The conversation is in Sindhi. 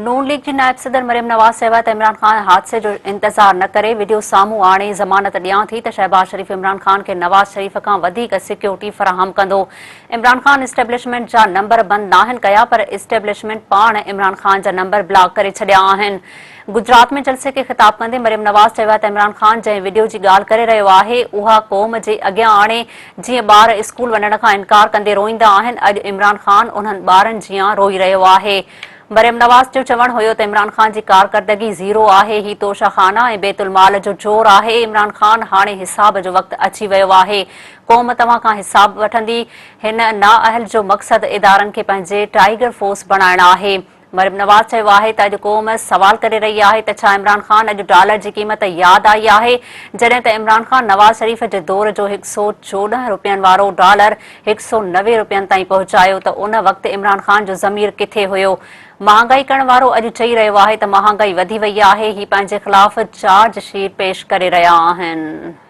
نون ليگ جي نائب صدر مريم نواز چيو آهي ته عمران خان حادثي جو انتظار نه ڪري وڊيو سامهون آڻي ضمانت ڏيان ٿي ته شهباز شريف عمران خان کي نواز شريف کان وڌيڪ سيڪيورٽي فراهم ڪندو. عمران خان اسٽيبلشمينٽ جا نمبر بند ناهن ڪيا پر اسٽيبلشمينٽ پاڻ عمران خان جا نمبر بلاڪ ڪري ڇڏيا آهن. گجرات ۾ جلسي کي خطاب ڪندي مريم نواز چيو آهي ته عمران خان جنهن وڊيو جي ڳالهه ڪري رهيو آهي اها قوم جي اڳيان آڻي جيئن ٻار اسڪول وڃڻ کان انڪار ڪندي روئيندا آهن اڄ عمران خان انهن ٻارن جيان روئي رهيو آهي. مريم نواز جو چوڻ هيو ته عمران خان جي ڪارڪردگي زيرو آهي، هي توشه خانه ۽ بيت المال جو چور آهي، عمران خان هاڻي حساب جو وقت اچي ويو آهي، قوم توهان کان حساب وٺندي، هن نااهل جو مقصد ادارن کي پنهنجي ٽائيگر فورس بڻائڻ آهي. مريم نواز چيو آهي ته اڄ قوم سوال ڪري رهي آهي ته ڇا عمران خان اڄ ڊالر جي قيمت ياد آئي آهي، جڏهن ته عمران خان نواز شريف جي دور جو 114 رپين وارو ڊالر 190 رپين تائين پهچايو ته ان وقت عمران خان جو ضمير ڪٿي هيو؟ مهانگائي ڪرڻ وارو اڄ چئي رهيو آهي ته مهانگائي وڌي وئي آهي، هي پنهنجي خلاف چارج شيٽ پيش ڪري رهيا آهن.